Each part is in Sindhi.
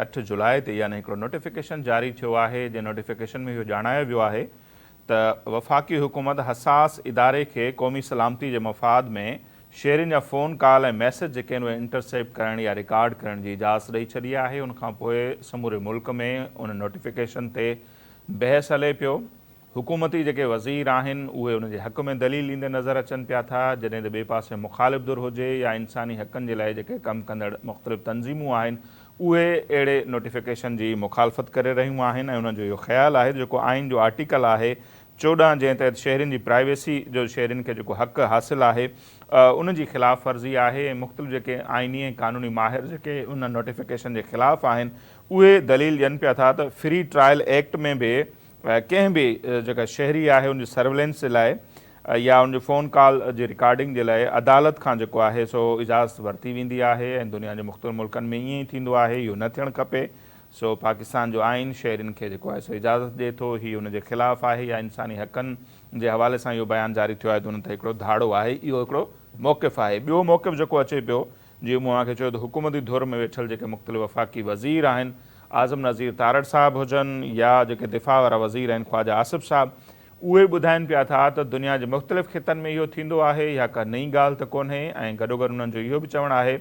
8 جولاء تي يعني هڪڙو نوٽيفڪيشن جاري ٿيو آهي جنهن نوٽيفڪيشن ۾ اهو ڄاڻايو ويو آهي ته وفاقي حڪومت حساس اداري کي قومي سلامتي جي مفاد ۾ شهرين جا فون ڪال ۽ ميسيج جيڪي آهن اهي انٽرسيپٽ ڪرڻ يا رڪارڊ ڪرڻ جي اجازت ڏئي ڇڏي آهي ان کان پوء سموري ملڪ ۾ ان نوٽيفڪيشن تي بحث هلي پيو حڪومتي جيڪي وزير آهن اهي ان جي حق ۾ دليل ڏيندي نظر اچن پيا ٿا جڏهن ته ٻئي پاسي مخالف ڌر هجي يا انساني حقن جي لاء جيڪي ڪم ڪندڙ مختلف تنظيمون آهن اهي اهڙي نوٽيفڪيشن جي مخالفت ڪري رهيون آهن ۽ انهن جو اهو خيال آهي ته جيڪو آئين جو آرٽيڪل آهي 14 جنهن تحت شهرين جي پرائيويسي جو شهرين کي جيڪو حق حاصل آهي ان جي خلاف ورزي آهي ۽ مختلف جيڪي آئيني ۽ قانوني ماهر جيڪي ان نوٽيفڪيشن جي خلاف آهن اهي دليل ڏين پيا ٿا ته فري ٽرائل ايڪٽ ۾ به ڪنهن به جيڪا شهري آهي ان جي سرويلنس جي لاء يا ان جي فون ڪال جي رڪارڊنگ جي لاء عدالت کان جيڪو آهي سو اجازت ورتي ويندي آهي ۽ دنيا جي مختلف ملڪن ۾ ائين ئي ٿيندو آهي اهو نه ٿيڻ کپي سو پاڪستان جو آئين شهرين کي جيڪو آهي سو اجازت ڏئي ٿو هي ان جي خلاف آهي يا انساني حقن جي حوالي سان اهو بيان جاري ٿيو آهي ته ان تي هڪڙو ڌاڙو آهي اهو هڪڙو موقف آهي ٻيو موقف جيڪو اچي پيو جيئن مون اوهان کي چيو ته حڪومتي ڌر ۾ ويٺل جيڪي مختلف وفاقي وزير آهن، اعظم نذير تارڙ صاحب هجن يا جيڪي دفاع وارا وزير آهن خواجه آصف صاحب، اهي ٻڌائين پيا ٿا ته دنيا جي مختلف خطن ۾ اهو ٿيندو آهي، اها ڪا نئين ڳالهه ته ڪونهي ۽ گڏوگڏ انهن جو اهو به چوڻ آهي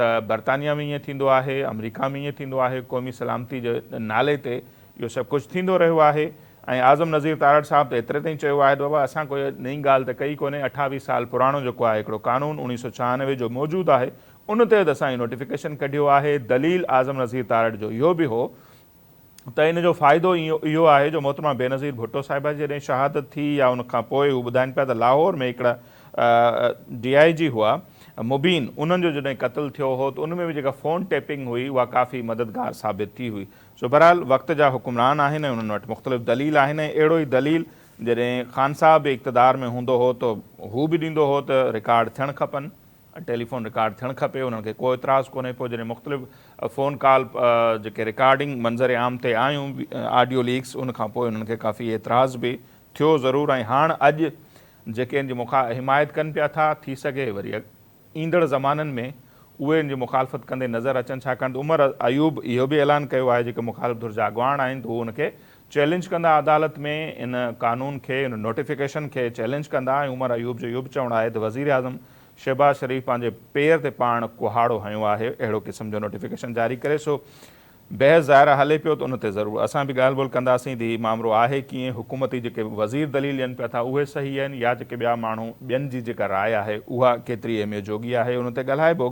ته برطانيا ۾ ائين ٿيندو آهي، آمريڪا ۾ ائين ٿيندو آهي، قومي سلامتي جي نالي تي اهو سڀ ڪجهه ٿيندو رهيو آهي ۽ اعظم نذير تارڙ صاحب ته ايتري تائين چيو آهي ته بابا اسان ڪوئي نئين ڳالهه ته ڪئي ڪونهي، 28 سال پراڻو جيڪو آهي هڪڙو قانون 1996 جو موجود آهي ان تحت اسان اهو نوٽيفڪيشن ڪڍيو آهي، دليل اعظم نذير تارڙ جو اهو به هو ته ان جو فائدو اهو آهي جو محترمه بينظير ڀٽو صاحبه جي جڏهن شهادت ٿي يا ان کان پوء هو ٻڌائين پيا ته لاهور ۾ هڪڙا ڊي I جي هئا مبين انهن جو جڏهن قتل ٿيو هو ته ان ۾ به جيڪا فون ٽيپنگ هئي اها ڪافي مددگار ثابت ٿي هئي. سو بهرحال وقت جا حڪمران آهن ۽ انهن وٽ مختلف دليل آهن ۽ اهڙو ئي دليل جڏهن خان صاحب به اقتدار ۾ هوندو هو ته هو به ڏيندو هو ته رڪارڊ ٿيڻ کپن، ٽيليفون رڪارڊ ٿيڻ کپي انهن کي ڪو اعتراض ڪونهي پوء جڏهن مختلف فون ڪال جيڪي رڪارڊنگ منظر عام تي آيون آڊيو ليڪس ان کان پوء انهن کي ڪافي اعتراض به ٿيو ضرور ۽ هاڻ اڄ جيڪي ان جي حمايت ڪن پيا ٿا ٿي سگهي وري ايندڙ زمانن ۾ اهي ان جي مخالفت ڪندي نظر اچن ڇاڪاڻ ته عمر ايوب اهو به اعلان ڪيو آهي جيڪي مخالف ڌر جا اڳواڻ آهن ته هو ان کي چئلينج ڪندا عدالت ۾ ان قانون کي ان نوٽيفڪيشن کي چئلينج ڪندا ۽ عمر ايوب جو اهو به چوڻ آهي ته وزيراعظم شهباز شريف پنهنجي پير تي پاڻ ڪهاڙو هنيو آهي اهڙو قسم جو نوٽيفڪيشن جاري ڪري سو بحث ظاهر آهي هلي پيو ته ان تي ضرور اسان به ڳالهه ٻولهه ڪنداسين ته هي مامرو آهي ڪيئن، حڪومتي جيڪي وزير دليل ڏين پيا ٿا اهي صحيح آهن يا جيڪي ٻيا ماڻهو ٻين جي جيڪا راء آهي اها ڪيتري اهميت جوڳي آهي ان تي ڳالهائبو.